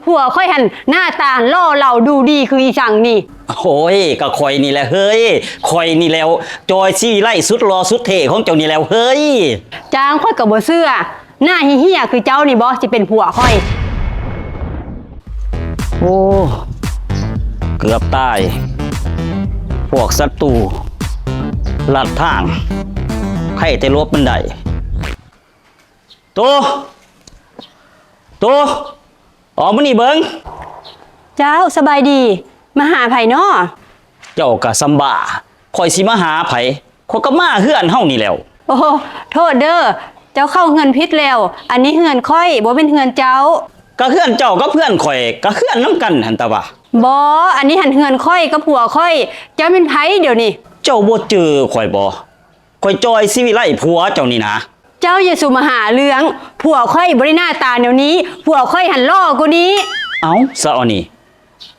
ຜົວຂ້ອຍຫັ້ນໜ້າຕາຫຼໍ່ເຫຼົ່າດູດີຄືອີ່ສັງນີ້? ໂອ້ຍ ກໍຂ້ອຍນີ້ແຫຼະເຮີ້ຍ ຂ້ອຍນີ້ແຫຼະ ຈອຍ ສີວິໄລ ສຸດຫຼໍ່ສຸດເທ່ຂອງເຈົ້ານີ້ແຫຼະເຮີ້ຍ. ຈ້າງ ຂ້ອຍກໍບໍ່ເຊື່ອ ໜ້າເຫ້ຍໆຄືເຈົ້ານີ້ບໍ ຊິເປັນຜົວຂ້ອຍ? ໂອ້ ເກືອບຕາຍ ພວກສັດຕູລັດທາງ ໃຜແຕ່ຫຼົບມັນໄດ້. ໂຕ ໂຕ ອອກມານີ້ເບິ່ງ. ເຈົ້າ ສະບາຍດີ ມາຫາໃຜນໍ? ເຈົ້າກະສ່ຳບ້າ ຂ້ອຍຊິມາຫາໃຜ ຂ້ອຍກໍມາເຮືອນເຮົານີ້ແຫຼ້ວ. ໂອ້ ໂທດເດີ ເຈົ້າເຂົ້າເຮືອນຜິດແລ້ວ ອັນນີ້ເຮືອນຂ້ອຍ ບໍ່ແມ່ນເຮືອນເຈົ້າ. ກະເຮືອນເຈົ້າກັບເຮືອນຂ້ອຍ ກະເຮືອນນຳກັນຫັ້ນຕາຫວາ. ບໍ່ ອັນນີ້ຫັ້ນເຮືອນຂ້ອຍກັບຜົວຂ້ອຍ ເຈົ້າແມ່ນໃຜດຽວນີ້? ເຈົ້າບໍ່ຈື່ຂ້ອຍບໍ? ຂ້ອຍ ຈອຍ ສີວິໄລ ຜົວເຈົ້ານີ້ນາ. ເຈົ້າຢ່າສູ່ມາຫາເລື່ອງ ຜົວຂ້ອຍບໍ່ໄດ້ໜ້າຕາແນວນີ້ ຜົວຂ້ອຍຫັ້ນຫຼໍ່ກວ່ານີ້. ເອົ້າ ສາວນີ້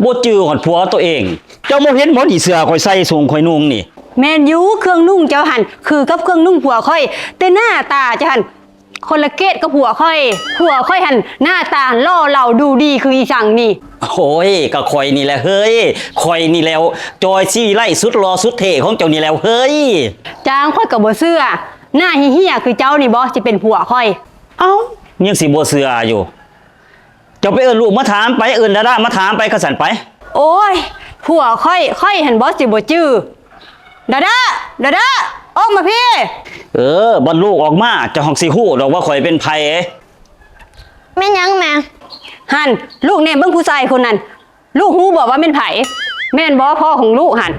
ບໍ່ຈື່ຮອດຜົວໂຕເອງ ເຈົ້າບໍ່ເຫັນບໍນີ້ ເສື້ອຂ້ອຍໃສ່ ໂສ້ງຂ້ອຍນຸ່ງນີ້? ແມ່ນຢູ່ ເຄື່ອງນຸ່ງເຈົ້າຫັ້ນຄືກັບເຄື່ອງນຸ່ງຜົວຂ້ອຍ ແຕ່ໜ້າຕາເຈົ້າຫັ້ນຄົນລະເກດກັບຜົວຂ້ອຍ. ຜົວຂ້ອຍຫັ້ນໜ້າຕາຫຼໍ່ເຫຼົ່າດູດີຄືອີ່ສັງນີ້? ໂອ້ຍ ກໍຂ້ອຍນີ້ແຫຼະເຮີ້ຍ ຂ້ອຍນີ້ແຫຼະ ຈອຍ ສີວິໄລ ສຸດຫຼໍ່ສຸດເທ່ຂອງເຈົ້ານີ້ແຫຼະເຮີ້ຍ. ຈ້າງ ຂ້ອຍກໍບໍ່ເຊື່ອ ໜ້າເຫ້ຍໆຄືເຈົ້ານີ້ບໍ ຊິເປັນຜົວຂ້ອຍ? ເອົ້າ ຍັງຊິບໍ່ເຊື່ອຢູ່? ເຈົ້າໄປເອີ້ນລູກມາຖາມໄປ ເອີ້ນດາດາມາຖາມໄປ ຄັນຊັ້ນໄປ. ໂອ້ຍ ຜົວຂ້ອຍ ຂ້ອຍຫັ້ນບໍຊິບໍ່ຈື່? ດາດາ ດາດາ ອອກມາພີ້. ເອີ ບັດລູກອອກມາ ເຈົ້າຮັກຊິຮູ້ດອກວ່າຂ້ອຍເປັນໃຜ. ແມ່ນຫຍັງແມ່? ຫັ້ນ ລູກແນມເບິ່ງຜູ້ຊາຍຄົນນັ້ນ ລູກຮູ້ບໍ່ວ່າແມ່ນໃຜ? ແມ່ນບໍ່ພໍ່ຂອງລູກຫັ້ນ?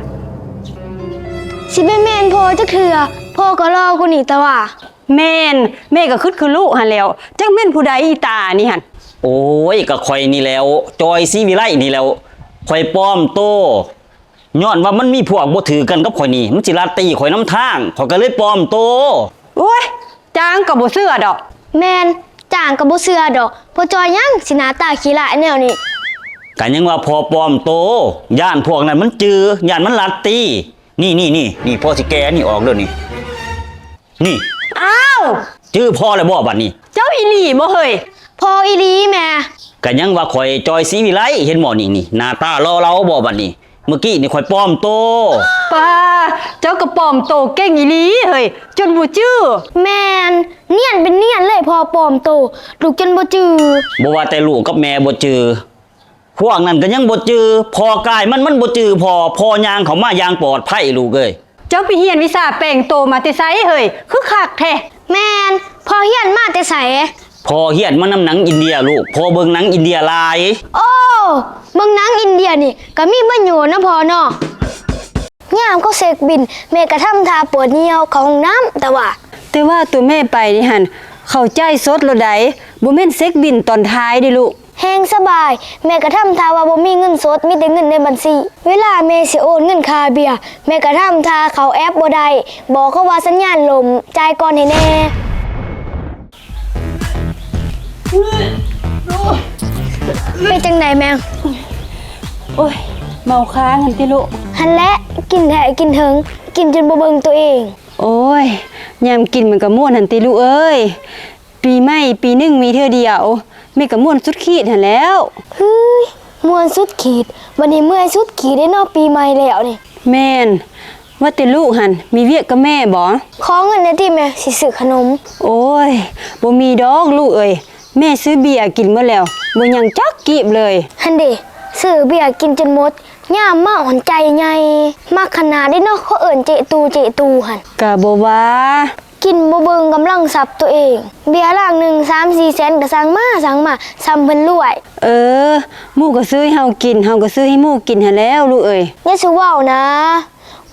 ຊິບໍ່ແມ່ນພໍ່ຈັກເທື່ອ ພໍ່ກໍຫຼໍ່ກວ່ານີ້ຕາຫວາ. ແມ່ນ ແມ່ກໍຄຶດຄືລູກຫັ້ນແຫຼ້ວ ຈັກແມ່ນຜູ້ໃດອີຕານີ້ຫັ້ນ. ໂອ້ຍ ກໍຂ້ອຍນີ້ແຫຼ້ວ ຈອຍ ສີວິໄລ ນີ້ແຫຼ້ວ ຂ້ອຍປອມໂຕ ຍ້ອນວ່າມັນມີພວກບໍ່ຖືກກັນກັບຂ້ອຍນີ້ ມັນຊິລັດຕີຂ້ອຍນຳທາງ ຂ້ອຍກໍເລີຍປອມໂຕ. ໂອ້ຍ ຈ້າງກໍບໍ່ເຊື່ອດອກ. ແມ່ນ ຈ້າງກໍບໍ່ເຊື່ອດອກ ພໍ່ຈອຍຫຍັງຊິໜ້າຕາຂີ້ລ້າຍແນວນີ້. ກໍຍັງວ່າພໍ່ປອມໂຕ ຢ້ານພວກນັ້ນມັນຈື່ ຢ້ານມັນລັດຕີ. ນີ້ໆໆ ນີ້ ພໍ່ຊິແກະອັນນີ້ອອກເດີນີ້ ນີ້. ອ້າວ ຈື່ພໍ່ແລ້ວບໍ່ບັດນີ້? ເຈົ້າອີ່ຫຼີບໍ່ເຮີ້ຍ? ພໍ່ອີ່ຫຼີແມ່. ກະຍັງວ່າຂ້ອຍ ຈອຍ ສີວິໄລ ເຫັນບໍ່ນີ້ ນີ້ ໜ້າຕາຫຼໍ່ເຫຼົ່າບໍ່ບັດນີ້? ມື້ກີ້ນີ້ຂ້ອຍປອມໂຕ. ປ້າ ເຈົ້າກໍປອມໂຕເກັ່ງອີ່ຫຼີເຮີ້ຍ ຈົນບໍ່ຈື່. ແມ່ນ ນຽນເປັນນຽນເລີຍ ພໍ່ປອມໂຕ ລູກຈົນບໍ່ຈື່. ບໍ່ວ່າແຕ່ລູກກັບແມ່ບໍ່ຈື່ ພວກນັ້ນກໍຍັງບໍ່ຈື່ ພໍ່ກາຍມັນ ມັນບໍ່ຈື່ພໍ່ ພໍ່ຍ່າງເຂົ້າມາຢ່າງປອດໄພລູກເອີຍ. ເຈົ້າໄປຮຽນວິຊາແປງໂຕມາແຕ່ໃສເຮີ້ຍ ຄືຄັກແທ້? ແມ່ນ ພໍ່ຮຽນມາແຕ່ໃສ? ພໍ່ຮຽນມານຳໜັງອິນເດຍລູກ ພໍ່ເບິ່ງໜັງອິນເດຍຫຼາຍ. ໂອ້ ເບິ່ງໜັງອິນເດຍນີ້ກໍມີປະໂຫຍດນະພໍ່ເນາະ. ຍາມເຂົາເຊັກບິນ ແມ່ກໍທຳທ່າປວດຍ່ຽວເຂົ້າຫ້ອງນ້ຳ ແຕ່ວ່າ ແຕ່ວ່າຕົວແມ່ໄປນີ້ຫັ້ນ ເຂົາຈ່າຍສົດໂລດໃດ໋ ບໍ່ແມ່ນເຊັກບິນຕອນທ້າຍເດ້ລູກ. ແຮງສະບາຍ ແມ່ກໍທຳທ່າວ່າບໍ່ມີເງິນສົດ ມີແຕ່ເງິນໃນບັນຊີ. ເວລາແມ່ຊິໂອນເງິນຄ່າເບຍ ແມ່ກໍທຳທ່າເຂົ້າແອັບບໍ່ໄດ້ ບອກເຂົາວ່າສັນຍານລົ້ມ ຈ່າຍກ່ອນໃຫ້ແດ່. ເປັນຈັ່ງໃດແມ່? ໂອ້ຍ ເມົາຄ້າງຫັ້ນຕິລູກ? ຫັ້ນແຫຼະ ກິນແທ້ກິນເຖິງ ກິນຈົນບໍ່ເບິ່ງໂຕເອງ. ໂອ້ຍ ຍາມກິນມັນກໍມ່ວນຫັ້ນຕິລູກເອີຍ. ປີໃໝ່ປີໜຶ່ງມີເທື່ອດຽວ ແມ່ກໍມ່ວນສຸດຂີດຫັ້ນແລ້ວ. ເຮີ້ຍ ມ່ວນສຸດຂີດ ບັດນີ້ເມື່ອຍສຸດຂີດເດ້ເນາະ ປີໃໝ່ແລ້ວນີ້. ແມ່ນ ວ່າແຕ່ລູກຫັ້ນມີວຽກກັບແມ່ບໍ? ຂໍເງິນແດ່ຕິແມ່ ຊິຊື້ຂະໜົມ. ໂອ້ຍ ບໍ່ມີດອກລູກເອີຍ ແມ່ຊື້ເບຍກິນໝົດແລ້ວ ບໍ່ຍັງຈັກກີບເລີຍ. ຫັ້ນເດ ຊື້ເບຍກິນຈົນໝົດ ຍາມເມົາຫັ້ນໃຈໃຫຍ່ ມັກຂະໜາດເດ້ເນາະ ເຂົາເອີ້ນເຈຕູເຈຕູຫັ້ນ. ກະບໍ່ວ່າ ກິນບໍ່ເບິ່ງກຳລັງຊັບໂຕເອງ ເບຍລັງໜຶ່ງສາມສີ່ແສນກໍສັ່ງມາ ສັ່ງມາ ສ່ຳເພິ່ນລວຍ. ເອີ ໝູ່ກໍຊື້ໃຫ້ເຮົາກິນ ເຮົາກໍຊື້ໃຫ້ໝູ່ກິນຫັ້ນແລ້ວລູກເອີຍ. ຢ່າສູ່ເວົ້ານາ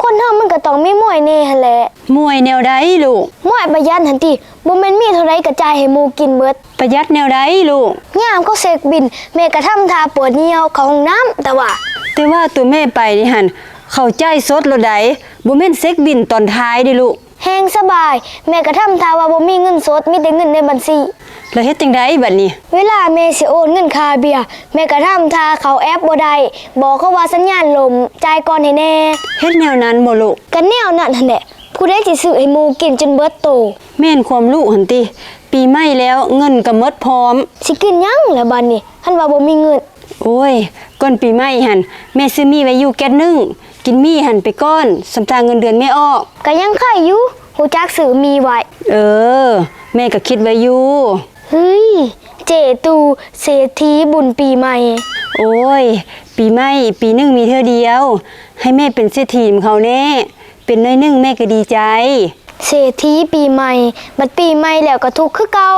ຄົນເຮົາມັນກໍຕ້ອງມີມວຍແດ່ຫັ້ນແຫຼະ. ມວຍແນວໃດລູກ? ມວຍປະຢັດຫັ້ນຕິ ບໍ່ແມ່ນມີເທົ່າໃດກໍຈ່າຍໃຫ້ໝູ່ກິນເບິດ. ປະຢັດແນວໃດລູກ? ຍາມເຂົາເຊັກບິນ ແມ່ກໍທຳທ່າປວດຍ່ຽວເຂົ້າຫ້ອງນ້ຳ ແຕ່ວ່າ ແຕ່ວ່າຕົວແມ່ໄປນີ້ຫັ້ນ ເຂົາຈ່າຍສົດໂລດໃດ໋ ບໍ່ແມ່ນເຊັກບິນຕອນທ້າຍເດ້ລູກ. ແຮງສະບາຍ ແມ່ກໍທຳທ່າວ່າບໍ່ມີເງິນສົດ ມີແຕ່ເງິນໃນບັນຊີ. ແລ້ວເຮັດຈັ່ງໃດບັດນີ້? ເວລາແມ່ຊິໂອນເງິນຄ່າເບຍ ແມ່ກໍທຳທ່າເຂົ້າແອັບບໍ່ໄດ້ ບອກເຂົາວ່າສັນຍານລົ້ມ ຈ່າຍກ່ອນໃຫ້ແດ່. ເຮັດແນວນັ້ນບໍ່ລູກ? ກໍແນວນັ້ນຫັ້ນແຫຼະ ຜູ້ໃດຊິຊື້ໃຫ້ໝູ່ກິນຈົນເບິດໂຕ? ແມ່ນຄວາມລູກຫັ້ນຕິ ປີໃໝ່ແລ້ວເງິນກໍໝົດພ້ອມ. ຊິກິນຫຍັງລະບັດນີ້? ຄັນວ່າບໍ່ມີເງິນ. ໂອ້ຍ ກ່ອນປີໃໝ່ຫັ້ນ ແມ່ຊື້ໝີ່ໄວ້ຢູ່ແກັດໜຶ່ງ ກິນໝີ່ຫັ້ນໄປກ່ອນ ສ່ຳຖ້າເງິນເດືອນແມ່ອອກ. ກະຍັງໄຄຢູ່ ຮູ້ຈັກຊື້ໝີ່ໄວ້. ເອີ ແມ່ກະຄິດໄວ້ຢູ່. ເຮີ້ຍ ເຈຕູ ເສດຖີບຸນປີໃໝ່. ໂອ້ຍ ປີໃໝ່ປີໜຶ່ງມີເທື່ອດຽວ ໃຫ້ແມ່ເປັນເສດຖີນຳເຂົາແນ່ ເປັນໜ້ອຍໜຶ່ງແມ່ກະດີໃຈ. ເສດຖີປີໃໝ່ ບັດປີໃໝ່ແລ້ວກະທຸກຄືເກົ່າ.